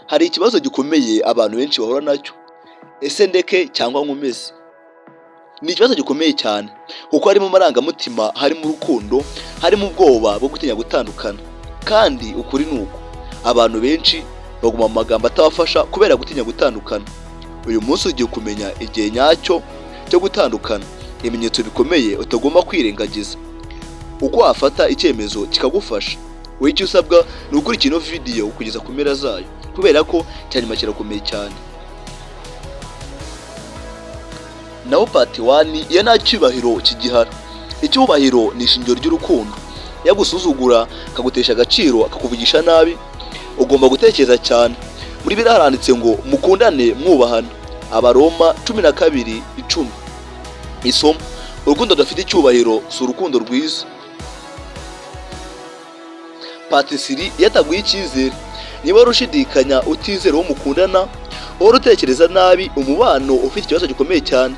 Hari ikibazo gikomeye abantu benshi bahura nacyo: ese ndeke cyangwa nkomeze? Ni ikibazo gikomeye cyane kuko harimo amarangamutima, harimo urukundo, harimo ubwoba bwo gutinya gutandukana. Kandi ukuri ni uko abantu benshi baguma mu magambo atabafasha kubera gutinya gutandukana. Uyu munsi ugiye kumenya igihe nyacyo cyo gutandukana, ibimenyetso bikomeye utagomba kwirengagiza, uko wafata icyemezo kikagufasha. Wowe icyo usabwa ni ugukurikira ino video kugeza ku mpera zayo, kubera ko icya nyuma kirakomeye cyane. Naho part one: iyo nta cyubahiro kigihara. Icyubahiro ni ishingiro ry'urukundo. Iyo agusuzugura, akagutesha agaciro, akakuvugisha nabi, ugomba gutekereza cyane. Muri Bibiliya haranditse ngo mukundane mwubahana, Abaroma 12:10. Isomo: urukundo rudafite icyubahiro si urukundo rwiza. Part three: iyo ataguha icyizere. Niba wari ushidikanya, utizera uwo mukundana, uhora utekereza nabi, umubano ufite ikibazo gikomeye cyane.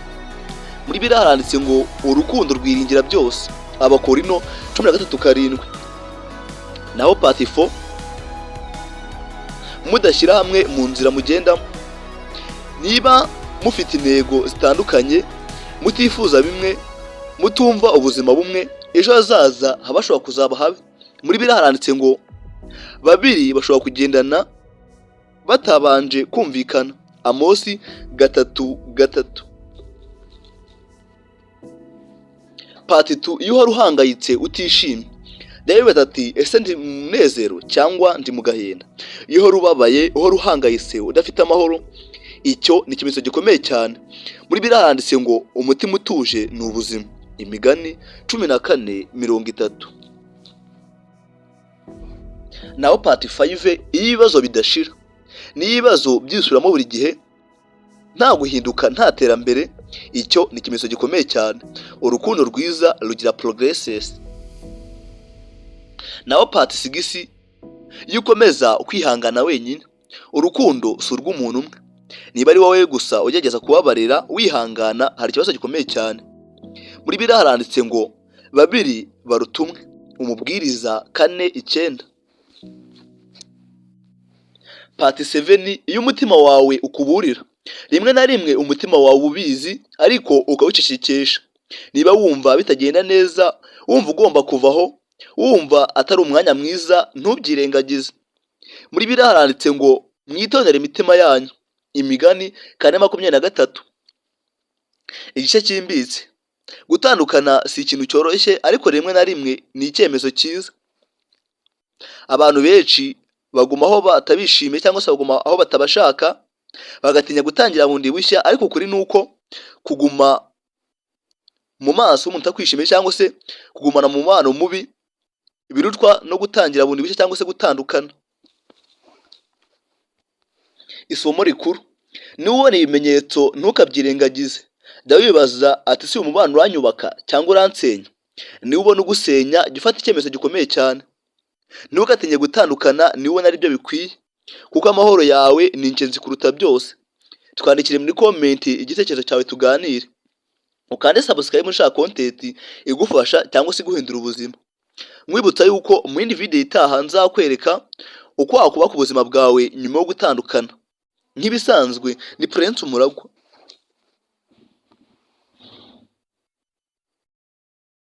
Muri Bibiliya haranditse ngo urukundo rwiringira byose, Abakorino 13:7. Naho part four: mudashyira hamwe mu nzira mugendamo. Niba mufite intego zitandukanye, mutifuza bimwe, mutumva ubuzima bumwe, ejo hazaza haba hashobora kuzaba habi. Muri Bibiliya haranditse ngo babiri bashobora kugendana batabanje kumvikana, Amosi 3:3. Part two: iyo uhora uhangayitse, utishimye. David ati: "Ese ndi mu munezero cyangwa ndi mu gahinda?" Iyo uhora ubabaye, uhora uhangayitse, udafite amahoro, icyo ni ikimenyetso gikomeye cyane. Muri Bibiliya handitse ngo umutima utuje ni ubuzima, Imigani 14:30. Naho part five: iyo ibibazo bidashira. Niyo ibibazo byisubiramo buri gihe, nta guhinduka, nta terambere, icyo ni ikimenyetso gikomeye cyane. Urukundo rwiza rugira progress. Naho part six: iyo ukomeza kwihangana wenyine. Urukundo si urw'umuntu umwe. Niba ari wowe gusa ugerageza kubabarira, wihangana, hari ikibazo gikomeye cyane. Muri Bibiliya haranditse ngo babiri baruta umwe, Umubwiriza 4:9. Part seven: iyo umutima wawe ukuburira. Rimwe na rimwe umutima wawe ubizi ariko ukawucecekesha. Niba wumva bitagenda neza, wumva ugomba kuvaho, wumva atari umwanya mwiza, ntubyirengagize. Muri Bibiliya haranditse ngo mwitondere imitima yanyu, Imigani 4:23. Igice cyimbitse: gutandukana si ikintu cyoroshye, ariko rimwe na rimwe ni icyemezo cyiza. Abantu benshi baguma aho batabishimiye cyangwa se baguma aho batabashaka, bagatinya gutangira bundi bushya. Ariko ukuri ni uko kuguma mu maso y'umuntu utakwishimiye cyangwa se kugumana mu mubano mubi birutwa no gutangira bundi bushya cyangwa se gutandukana. Isomo rikuru: niba ubona ibimenyetso, ntukabyirengagize. Jya wibaza ati: "Si umubano uranyubaka cyangwa uransenya?" Niba ubona ugusenya, jya ufata icyemezo gikomeye cyane. Ntugatinye gutandukana niba ubona aribyo bikwiye, kuko amahoro yawe ni ingenzi kuruta byose. Twandikire muri comment igitekerezo cyawe tuganire, ukande subscribe ushaka content igufasha cyangwa se iguhindura ubuzima. Nkwibutsa yuko mu yindi video itaha nzakwereka uko wakubaka ubuzima bwawe nyuma yo gutandukana. Nk'ibisanzwe ni Prince Umuragwa.